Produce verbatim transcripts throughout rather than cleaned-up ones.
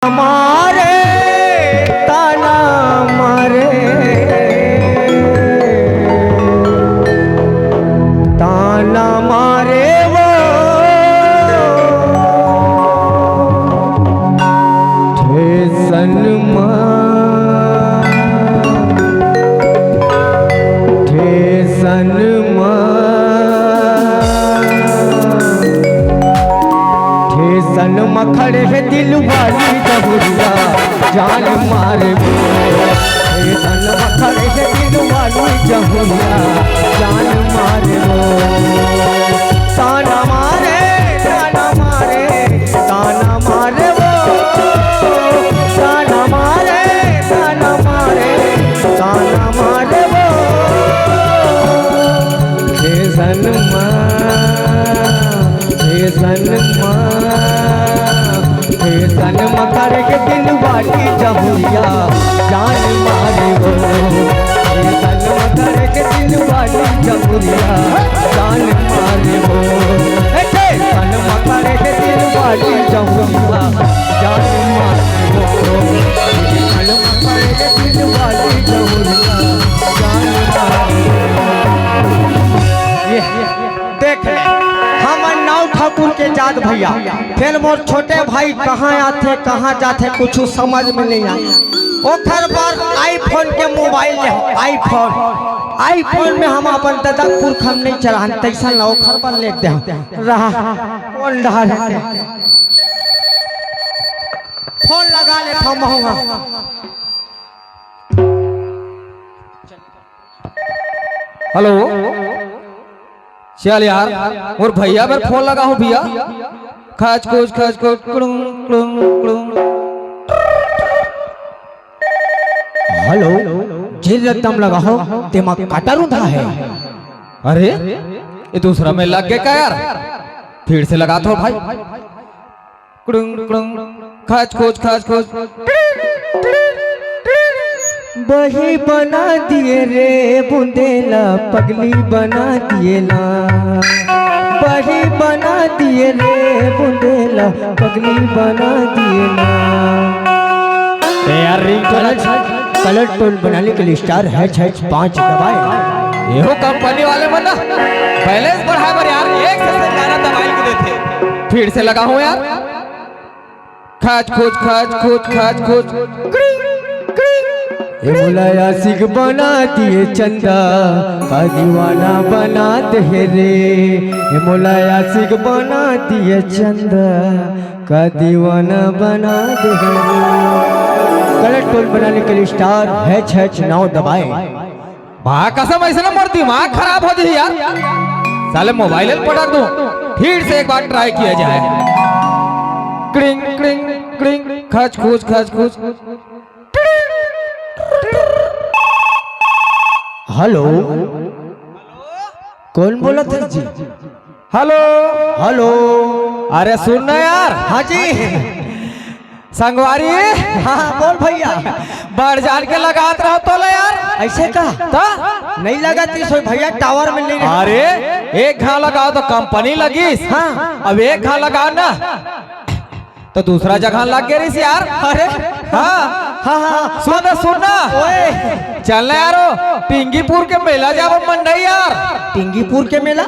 मारे, ताना मारे, ताना मारे वो ठेसन मा, ठेसन मा। ठेसन म खड़े हे दिल वाली जहुरिया, जान मारे वो। ठेसन म खड़े हे दिल वाली जहुरिया, जान मारे वो। ताना मारे, ताना मारे, ताना मारे वो। ताना मारे, ताना मारे, ताना मारे वो। ठेसन म, ठेसन म, ठेसन म खड़े हे दिल वाली जहुरिया, जान मारे वो। ठेसन म खड़े हे दिल वाली जहुरिया, जान मारे वो। ए, ठेसन म खड़े हे दिल वाली जहुरिया, जान मारे वो। ठेसन म खड़े हे दिल वाली जहुरिया, जान मारे वो। ये देख ले, हमन नाऊ ठाकुर के जात भैया, फेर मोर छोटे भाई कहाँ आथे, कहाँ जाथे, कुछु समझ में नइ आय। ओखर बर iPhone के mobile ले, iPhone, iPhone में हम अपन ददा पुरखा नइ चलान, तइसन ला ओखर बर ले दे। रहा, phone डाल, phone लगा ले था महूँगा। Hello, चल यार, मोर भैया बर phone लगाहूँ भैया। खच खुच, खच खुच, कुड़ुंग, कुड़ुंग, कुड़ुंग। Hello, जेन रद्दा म लगाहूँ, तेमा काटा रुंधा हे। अरे, ये दूसरा में लग गे का यार? फिर से लगाथों भाई। कुड़ुंग, कुड़ुंग, खच खुच, खच खुच। बही बना दिए रे बुंदेला, पगली बना दिए ना। बही बना दिए रे बुंदेला, पगली बना दिए ना। ए यार, ringtone colour tone बनाने के लिए star H H पाँच दबाएं। एहो company वाले मन ना balance बढ़ाए बर यार, एक से गाना दबाइल के देथे। फिर से लगाहूँ यार। खच खुच, खच खुच, खच खुच। ए मोला आशिक बना दिए चंदा, का दीवाना बना दे रे। ए मोला आशिक बना दिए चंदा, का दीवाना बना दे रे। Colour tone बनाने के लिए star H H नौ दबाएं। बा कसम, अइसे ना मोर दिमाग खराब हो जाही यार। साले mobile ल पटक दूँ। फिर से एक बार try किया जाए। क्रिंग, क्रिंग, क्रिंग, खच खुच, खच खुच। Hello, कौन बोलत हे जी? Hello। Hello। अरे सुन ना यार। हाँ जी। संगवारी। हाँ, हाँ, बोल भैया। बढ़ जान के लगात रहो तो ले यार। अइसे का? तो? नइ लगातिस भैया, tower में नइ रहे। अरे, एक घांव लगाओ तो company लगिस। हाँ। अब एक घांव लगाओ ना, तो दूसरा जगह लग गे रहिस यार। अरे। हाँ। हाँ, हाँ। सुन ना, सुन ना। ओए। चल ना यारो, टिंगीपुर के मेला जाबो मंडई यार। टिंगीपुर के मेला?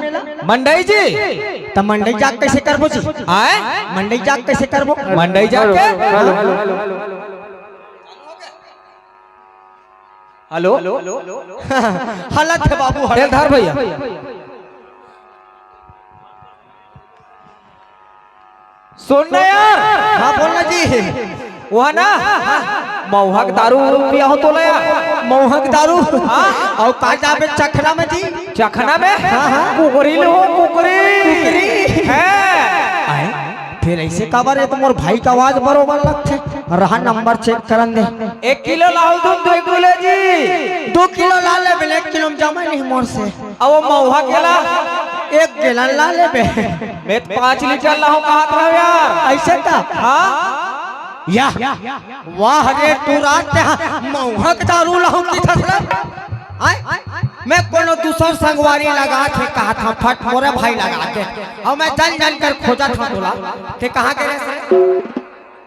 मंडई जी। त मंडई जाके कइसे करबो जी? आय? मंडई जाके कइसे करबो? मंडई जाके? Hello। हलत हे बाबू, हलत। तेल धार भैया। सुन ना यार। हाँ, बोल ना जी। वो हे ना, महुआ के दारू पिया हो तो ले यार। महुआ के दारू? हाँ। अउ का जाबे चखना में जी? चखना में? हाँ, हाँ। कुकरी लो, कुकरी। कुकरी। हैं। आय, फेर अइसे काबर हे? त मोर भाई के आवाज बरोबर लगथे। रहा, number check करन दे। एक किलो लाहू तुम दू किलो जी। दू किलो ला लेबे, एक किलो में जमा नइ मोर से। अउ वो महुआ के ला? एक gallon ला लेबे। मैं त पाँच लीटर लाहूँ कहत रहेंव यार। अइसे का? हाँ। या। वाह रे टूरा, तें महुआ के दारू लाहूँ कहिथस रे। आय? मैं कोनो दूसर संगवारी लगात हे कहत हँव, फट मोरे भाई लगात हे। अउ मैं जन जन कर खोजत हँव तोला। तें कहाँ गे रहे रे?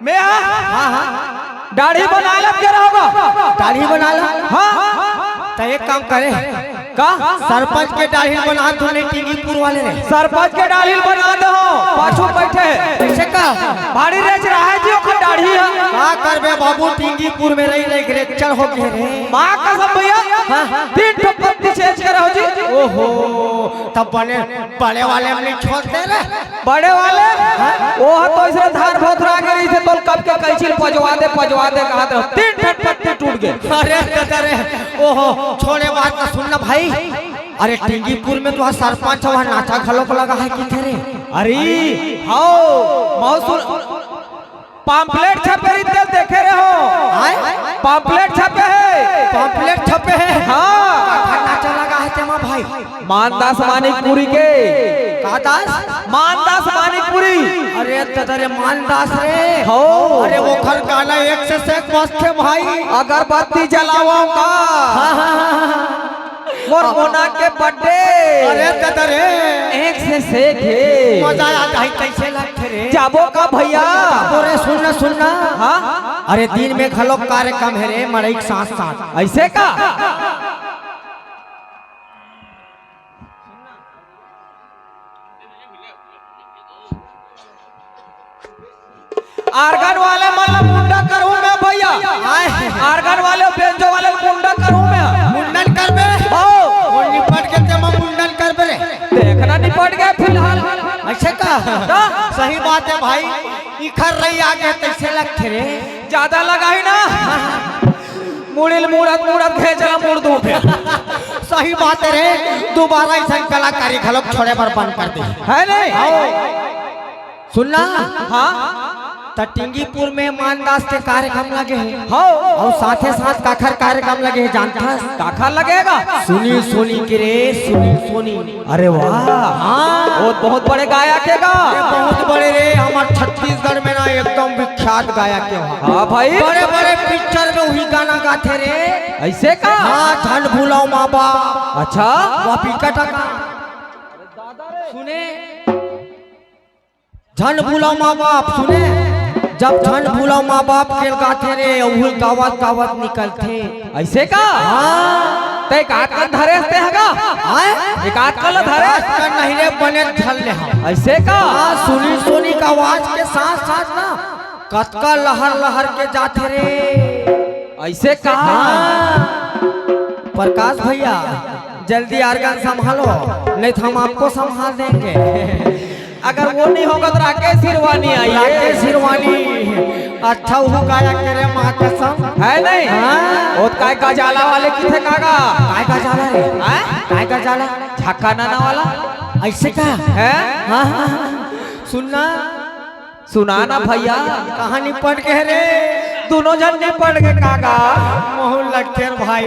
मैं हा? हाँ, हाँ। दाढ़ी बना लग के रहोगा। दाढ़ी बना ला। हाँ। त एक काम करे। का? सरपंच के दाढ़ी बना दो, नहीं टींगीपुर वाले रे। सरपंच के दाढ़ी बना दो, पाछू बैठे हे। कैसे का? भारी रेच रहा है जी, ओकर दाढ़ी है। का करबे बाबू, टींगीपुर में रही रही ग्रेचर हो गए रे। माँ कसम भैया, हाँ, हाँ। तीन ठो पत्ती चेंज करे हो जी। ओहो, तब बने बड़े वाले में नहीं छोड़ते रे। बड़े वाले? हाँ? वो तो ऐसे धार भोथरा के रही थे, तो कब के कैंची पजवा दे, पजवा दे, कहा थे, तीन ठो पत्ती टूट गए। अरे दादा रे, ओहो, छोड़े बात का, सुन ना भाई। अरे टींगीपुर में तो वहाँ सरपंच, वहाँ नाचा घलोक लगा है कि थे रे? अरे, हाओ, मौसू, पाम्पलेट छपे रही, तेल देखे रहे हो? आय? पाम्पलेट छपे है। पाम्पलेट छपे है? हाँ। का नाचा लगा है तेमा भाई? मानदास मानिकपुरी के। का दास? मानदास मानिकपुरी। अरे दादा रे, मानदास रे। हो। अरे ओखर गाना एक से एक मस्त है भाई। अगरबत्ती जलावो का। हाँ, हाँ, हाँ, हाँ। मोर मोना के बर्थडे। अरे दादा रे। एक से एक हे। मजा आ जाही, कैसे लगथे रे? जाबो का भैया? जाबो रे, सुन ना, सुन ना। हाँ? अरे दिन में घलो कार्यक्रम हे रे, मड़ई के साथ साथ। ऐसे का? आर्गन वाले मन ला मुंडा करूं मैं भैया। आय। आर्गन वाले, बेंजो वाले ला मुंडा करूं मैं। मुंडन करबे? हो। वो निपट के तेमा मुंडन करबे रे। देखना निपट गए फिलहाल। अच्छा का? का? सही बात है भाई। इखर रही आगे तैसे लगथे रे। ज्यादा लगाही ना। मुड़िल मुड़त मुड़त घेचला मुड़ दूं फिर। सही बात है रे। दोबारा ऐसा कलाकारी घलोक छोड़े बर बंद कर दे। है नहीं? सुनना। हाँ। त टिंगीपुर में मानदास के कार्यक्रम लगे हे। हाँ। अउ साथे साथ काखर कार्यक्रम लगे हे, जानथस? काखर लगेगा? सुनी सुनी के रे, सुनी सुनी। अरे वाह। हाँ। वो बहुत बड़े गायक हे गा। अरे बहुत बड़े रे, हमर छत्तीसगढ़ में ना एकदम विख्यात गायक हे। हाँ भाई। बड़े बड़े पिक्चर में वही गाना गाथे रे। ऐसे का? हाँ, झन भूलव माँ बाप। अच्छा। वो पिकट का। सुने। झन भूलव माँ बाप, सुने, जब झन भूलव माँ बाप के गाथे रे, उही गावत गावत निकलथे। ऐसे का? हाँ। ते एक आध कन धरे हस ते हगा? हाँ? एक आध कन ल धरे? एक आध कन नहीं रे, बने झन ले हम। ऐसे का? हाँ, सुनी सुनी का आवाज के साथ साथ ना कतका लहर लहर के जाथे रे। ऐसे का? हाँ। प्रकाश भैया, जल्दी आर्गन संभालो, नहीं तो हम आपको संभाल देंगे। अगर वो नहीं होगा तो राकेश हिरवानी आइए। राकेश हिरवानी, अच्छा वो गाया करे माँ कसम। है नहीं? हाँ। वो काय का जाला वाले किथे कागा? काय का जाला रे? हैं? काय का जाला? झक्का नाना वाला। ऐसे का? हैं? हाँ, हाँ, हाँ। सुनना। सुना ना भैया। कहाँ निपट गए रे? दोनों झन निपट गए कागा। मोहन लखेर भाई।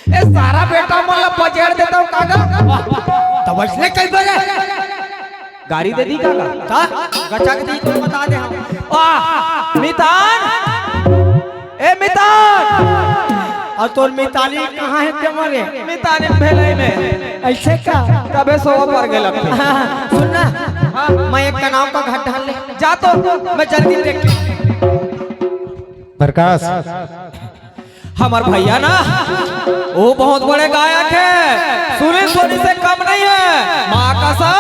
ए सारा बेटा मन ला बजेड़ देता हूँ काका। तब इसने कई बजे? गाड़ी दे दी काका। का? गचक दी तो बता दे हम। वाह, मितान। ए मितान। अउ तोर मिताली कहाँ हे ते मरे? मिताली भेलई में। ऐसे का? तबे सोवा पर गेल अब। हाँ, सुन ना। हाँ। मैं एक तनाव का घट ढाल ले। जा तो। मैं जल्दी देख। प्रकाश। हमर भैया ना, वो बहुत बड़े गायक हे, सुनील सोनी से कम नहीं हे। माँ कसम,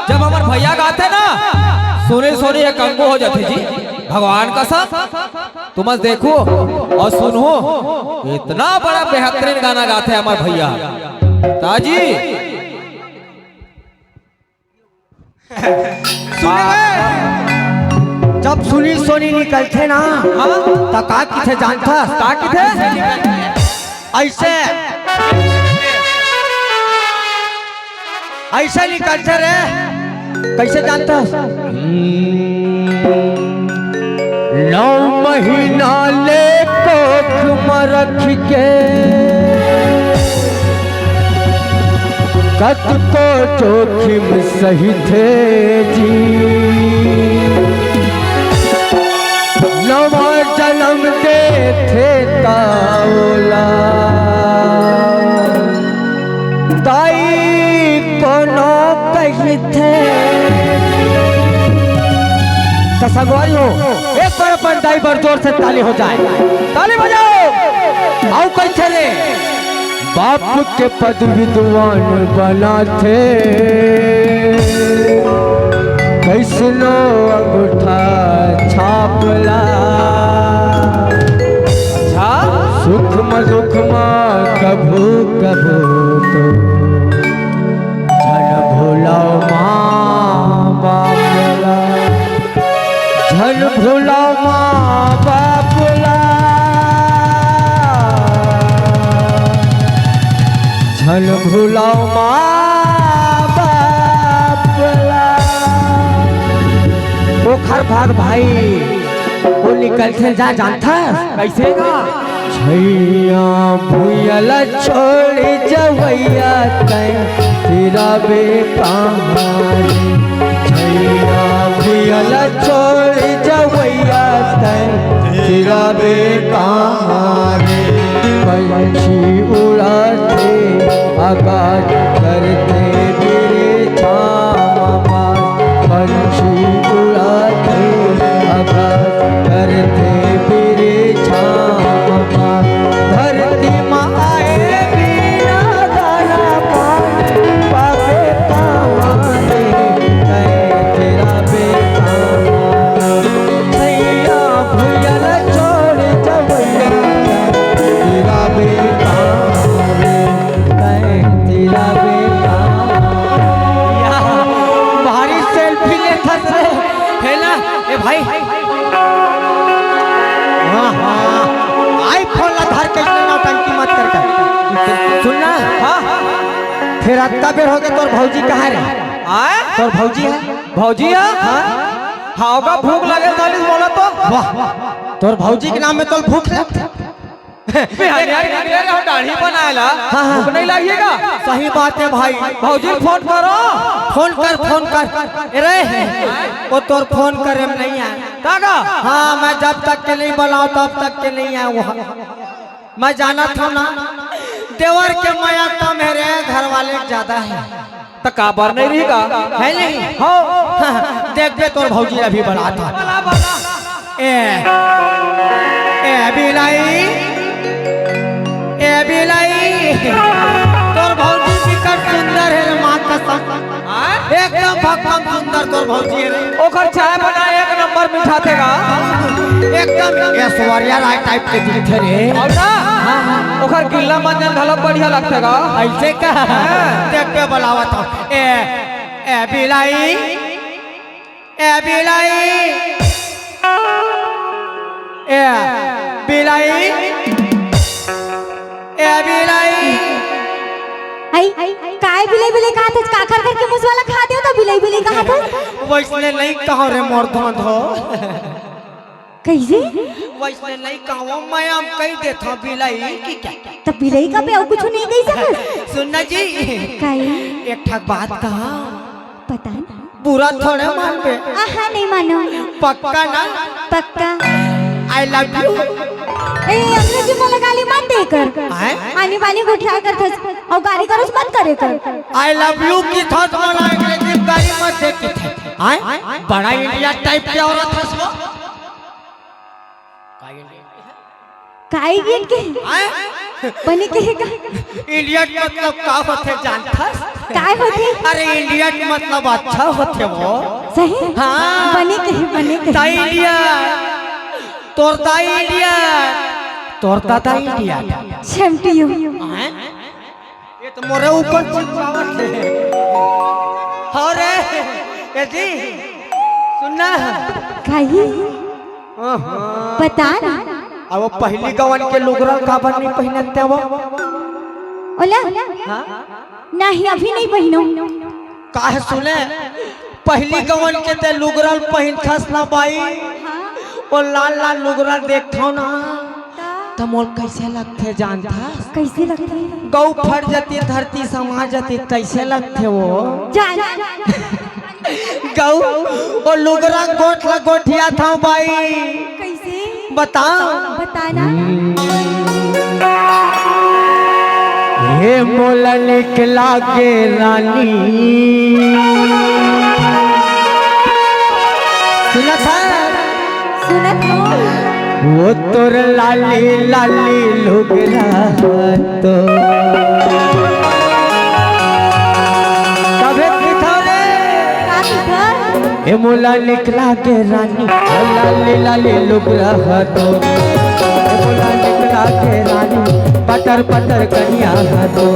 जब हमर भैया गाथे ना, सुनील सोनी एक अंगो हो जाथे जी, भगवान कसम। तुम बस देखो अउ सुनो, इतना बड़ा बेहतरीन गाना गाथे हमर भैया। ताजी। सुने बे, जब सुनी सोनी निकलथे ना, हाँ? त का किथे जानथस? का किथे? ऐसे, ऐसे निकलथे रे। कैसे जानथस? नौ महीना ले कोख म रख के कतको जोखिम सहिथे जी। नवा जनम देथे त ओला दाई कोनो कहिथे। त संगवारी हो, ताली बर जोर से ताली हो जाए। ताली बजाओ। आओ कैसे रे? बाप के पद विद्वान बनाथे, कैसनो अंगूठा छापला। अच्छा। सुख म दुख म कभू कभू तो झन भूलव माँ बाप ला। झन भूलव माँ बाप ला, झन भूलव माँ बाप ला। ओखर बाद भाई, वो निकलथे जा, जानथस? कैसे का? छैया भुइया ल छोड़ जवैया तैं, तेरा बेटा हमारे। छैया भुइया ल छोड़ जवैया तैं, तेरा बेटा हमारे। पंछी उड़ाथे आकाश, करथे बिरेछा मामा। पंछी उड़ाथे आकाश, करथे बिरेछा मामा। धरती म आए बिना दाना पानी पावे पावे, तैं तेरा बेटा। छैया भुइया ल छोड़ जवैया, तेरा बेटा। तैं तेरा बेटा। या, भारी सेल्फी लेथस रे। हे ना, ए भाई। हाँ, हाँ। iPhone ला धर के इतना नौटंकी मत कर कर। सुन ना। हाँ। फेर अतका बेर हो गे, तोर भौजी कहाँ रे? आय? तोर भौजी हे? भौजी हे? हाँ। हाँ, ओका भूख लगे ताली बोला तो। वाह, तोर भौजी के नाम में तोर भूख लगथे। बिहानिया के निकले रहो दाढ़ी बनाए ला। हाँ, हाँ। भूख नहीं लागिए का? सही बात हे भाई। भौजी फोन करो। फोन कर, फोन कर। ए रे, वो तोर फोन करे में नहीं आए। का का? हाँ, मैं जब तक के नहीं बुलाऊं, तब तक के नहीं आए वो। मैं जानत हूँ ना, देवर के मया कम हे रे, घर वाले के ज्यादा हे। त काबर नहीं रही का? हे नहीं? हो। देखबे तोर भौजी अभी बुलात हे। बोला, बोला। ए, ए बिलाई, ए बिलाई, तोर भौजी बिकट सुंदर हे रे, माँ कसम। हाँ? एकदम भक्कम सुंदर तोर भौजी हे रे। ओकर चाय बनाए एक नंबर मिठाथे गा। एकदम ऐश्वर्या राय टाइप के दिखथे रे। अउ ना? हाँ, हाँ। ओकर गिल्ला मंजन घलो बढ़िया लगथे गा। अइसे का? हाँ। देखबे बुलावत हूँ। ए, ए बिलाई, ए बिलाई, ए बिलाई, ए बिलाई। आई, काय बिलाई बिलाई कहत हस? काखर घर के मुसवा ला खा देव त बिलाई बिलाई कहत हस? वइसने नहीं कहो रे मोर धोंध हो। कइसे? वइसने नहीं कहो, मैं हम कहि देथों बिलाई कि क्या? त बिलाई का पे अउ कुछु नहीं कहि सकस? सुन ना जी। काई? एक ठक बात कहा। पता नहीं। बुरा थोड़े मानबे। आहा, नहीं मानो। पक्का ना? पक्का। I love you। ए, अंग्रेजी मोला गाली मत दे कर। आय? आनी बानी गोठिया कर थस, अउ गाली गलौज मत करे कर। I love you किथस मोला अंग्रेजी गाली मत दे किथस। आय? बड़ा इंडिया टाइप के औरत हस वो। का इंडिया? काय गिन के? आय? बने के का? Idiot मतलब का होथे जानथस? काय होथे? अरे idiot मतलब अच्छा होथे वो। सही? हाँ। बने के, बने के। दा idiot। तोर दा idiot। तोर दादा idiot। Same to you। आय? ये तो मोरे ऊपर चिल्लावत हे। हो रे, ए जी, सुन ना। काई? हाँ, हाँ। बता ना। अब वो पहिली गवन के लुगरा काबर नहीं पहिनत हे वो? ओला? हाँ? नहीं, अभी नहीं पहिनो। काहे सुने? पहिली गवन के ते लुगरा ल पहिनथस ना बाई, हाँ। वो लाल लाल लुगरा ल देखथों ना, त? त मोला कइसे लगथे जानथस? कइसे लगथे? गऊ फट जतिस, धरती समा जतिस, कइसे लगथे वो? जान। गऊ, वो लुगरा गोठ ला गोठियाथों बाई। कइसे? बता। बता ना। हे मोला निक लागे रानी। सुनथस? सुनत हो? वो तोर लाली लाली लुगरा तो कबे दिखाओ रे। का दिखा? ए मोला निकला के रानी, ओ लाली लाली लुगरा तो। ए मोला निकला के रानी, पतर पतर कनिया तो।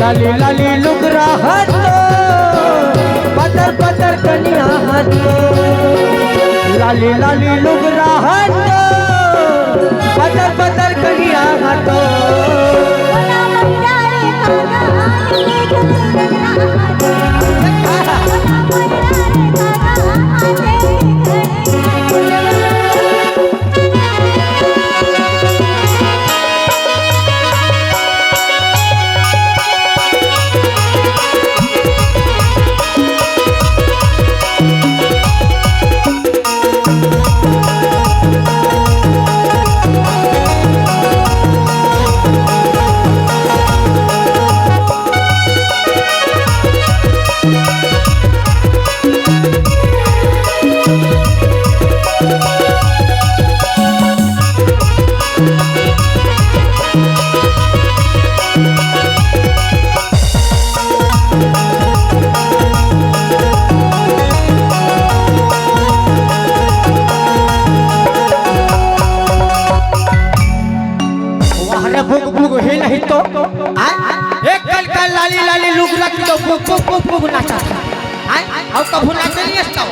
लाली लाली लुगरा हतो, पतर पतर कनिया हतो। लाली लाली लुगरा हतो, पतर पतर कनिया हतो। वाह रे, बुक बुक ही नहीं तो। आय? एक कल कल लाली लाली लुगरा की तो बुक बुक बुक बुक नाचा था। आय? और कभू नाचे नहीं हंसता हो।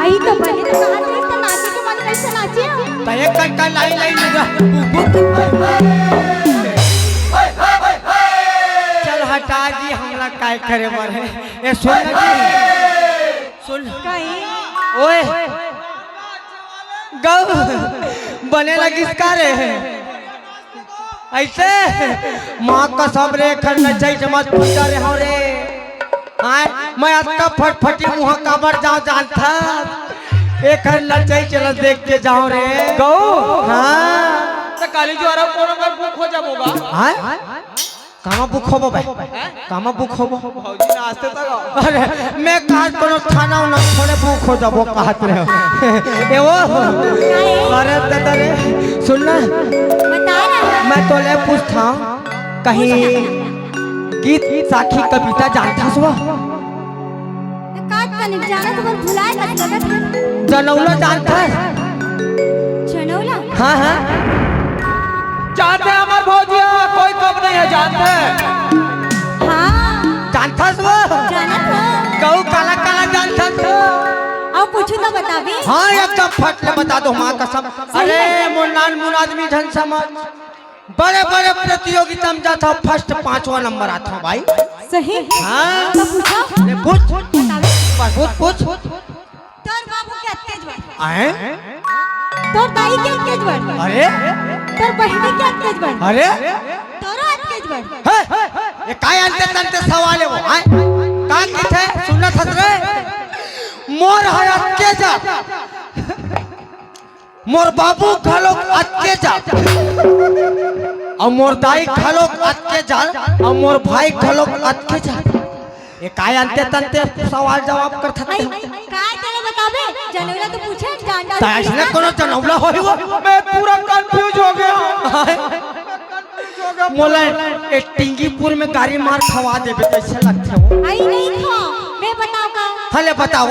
आई तो बने तो कहा थे तो नाचे के मन कैसे नाचे हो? तो एक कल कल लाली लाली लुगरा बुक बुक बुक। चल हटा जी, हमला काय करे बर है। ए सुन ना जी। सुन। कहीं? ओए। गौ। बने लगिस का रे? ऐसे? माँ कसम रे, एखर नचई जमत पूजा रे हो रे। आय, मैं अतका फटफटी मुँह काबर जाओ जानथा। एखर नचई चला देख के जाओ रे। गौ। हाँ। तो काली जुआरा कोनो कर बुक हो जाबो गा। हाँ? कामा बुक होबो बे? कामा बुक होबो? भौजी नाचते तो गाओ। अरे, मैं कहा कोनो थाना उना थोड़े बुक हो जाबो कहत रहे हो। ए वो, अरे दादा रे, सुन ना। बता ना। मैं तो ले पूछता हूँ, कहीं गीत साखी कविता जानता हस वो? का तनिक जाना तो भुलाए मत लगत है। जनौला जानता है? जनौला? हाँ, हाँ। जानते हैं हमार भौजिया, कोई कम नहीं है, जानते हैं। हाँ। जानथस वो? जानत हो। कहू काला काला जानथस वो? अब पूछू तो बताबी? हाँ, एकदम फट ले बता दो, माँ कसम। सही अरे, में। मोर नान मुन आदमी झन समझ। बड़े बड़े प्रतियोगिता में जाता हूँ, फर्स्ट पांचवा नंबर आता हूँ भाई। सही? हाँ। तो पूछो। अरे, पूछ। बताबी? पूछ, पूछ। तोर बाबू के अतकेच बड़। आए? तोर दाई के अतकेच बड़। अरे? तोर बहिनी के अतकेच बड़। अरे? तोरो अतकेच बड़। हे, ये काय अंते तंते सवाल है वो, आए? का किथे सुनत हस रे? मोर है अतकेच। मोर बाबू घलोक अतकेच। अउ मोर दाई घलोक अतकेच। अउ मोर भाई घलोक अतकेच। ये काय अंते तंते सवाल जवाब करथस? अई, काय तेला बताबे? जनौला तो पूछे, जानता त अइसने कोनो जनौला होही वो? मैं पूरा कंफ्यूज हो गया। मोला ए टिंगीपुर में गारी मार खवा देबे, कइसे लगथे वो? अई नहीं खा, मैं बताओ का? हले बताओ।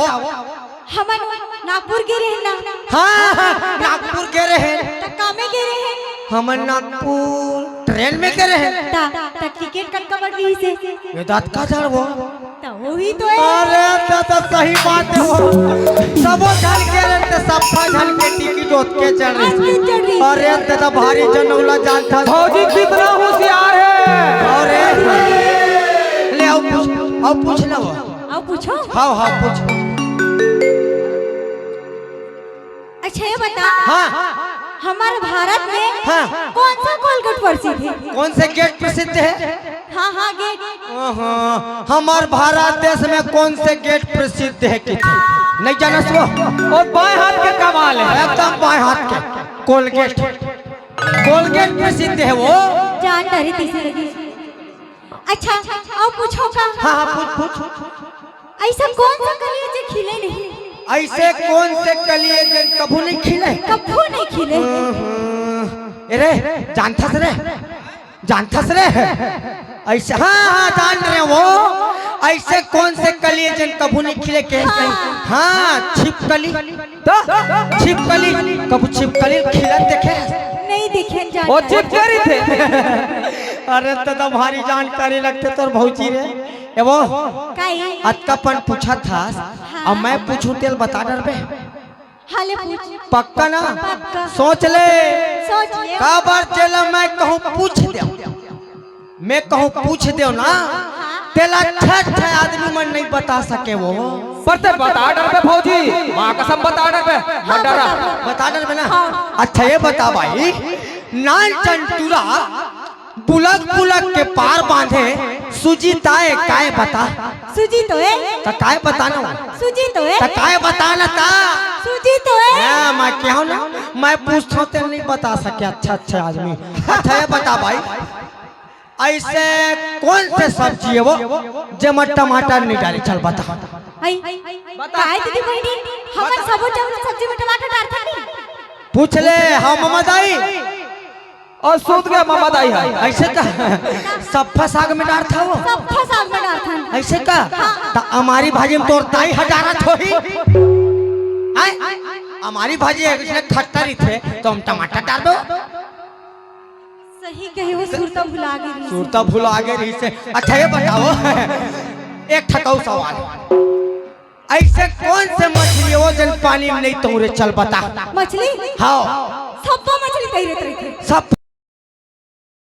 हमन नागपुर गे रहेन ना। हाँ, हाँ, नागपुर गे रहेन। त कामे गे रहेन? हमन नागपुर ट्रेन में गे रहेन। त, त टिकट कतका बड़ रहिसे? ये दांत का झाड़ वो? त वही तो है। अरे दादा, सही बात है वो। सबो झन गे रहेन त सब्बा झन के टिकट ओतके चढ़ रहिसे। अरे दादा, भारी जनौला जानता। भौजी कितना होशियार है। अरे, ले आओ पूछ, आओ पूछ लो। आओ पूछो। हाँ, हाँ, पूछ। अच्छा, ये बता। हाँ। हमारे भारत में हाँ। कौन सा कोलगेट प्रसिद्ध है? कौन से गेट प्रसिद्ध है? हाँ, हाँ, गेट। हाँ, हमार भारत देश में कौन से गेट प्रसिद्ध है कि नहीं जानस वो? और बाएं हाथ के कमाल है। एकदम बाएं हाथ के। कोलगेट। कोलगेट प्रसिद्ध हे वो। जान डरे तइसे लगे। अच्छा, अउ पूछो का? हाँ, हाँ, पूछ, पूछ। अइसा कोन सा कली हे जे खिले नहीं? अइसे कोन से कली हे जेन कभू नहीं खिले? कभू नहीं खिले। हम्म, ए रे, जानथस रे? जानथस रे? अइसे, हाँ, हाँ, जान रहे वो। अइसे कोन से कली हे जेन कभू नहीं खिले के? हाँ। हाँ, छिपकली। त छिपकली, कभू छिपकली खिलत देखे? नहीं देखे, जान ओ डरे। छिपकली थे। अरे, त, त भारी जानकारी लगथे तोर भौजी रे। ए वो, काई? अतका पन पूछत हस, हाँ। अब मैं पूछूं तेला बता डरबे? हाँ, ले पूछ। पक्का ना? पक्का। सोच ले। सोच ले। काबर जेला मैं कहूँ पूछ देव, मैं कहूँ पूछ देव ना, हाँ। तेला छह, छह आदमी मन नहीं बता सके वो। पर ते बता डरबे भौजी, माँ कसम बता डरबे, मत हाँ, डरा। बता। बता डरबे ना? हाँ। अच्छा, ये बता भाई, नान चंटूरा बुलक बुलक के पार बांधे, सूजी ताय काय बता? सूजी तो हे। त काय बता ना? सूजी तो हे। त काय बता ना ता? सूजी तो हे। हाँ, मैं कहूँ ना, मैं पूछथों ते नहीं बता सके। अच्छा, अच्छा आदमी। अच्छा, ये बता भाई, अइसे कोन से सब्जी हे वो, जेमा टमाटर नहीं डारे? चल बता। आई, काय दीदी बहिनी, हमन सबो जगह सब्जी में टमाटर डारथन नहीं? पूछ ले, हाँ ममा दाई। अउ सूत गे ममा दाई ह। अइसे का? सफ्फा साग में डारथव? सफ्फा साग में डारथन। अइसे का? हाँ। त अमारी भाजी में तोर दाई ह डारत होही। हैं? अमारी भाजी अइसने खट्टा रहिथे, त हम टमाटर डारबो? सही कहे हो, सुरता भुला गे रहिसे। सुरता भुला गे रहिसे। अच्छा, ये बताओ, एक ठक अउ सवाल। अइसे कोन से मछली हे वो जेन पानी में नहीं तैरे? चल बता। मछली? हाँ। सब्बो मछली तैरत रहिथे। सब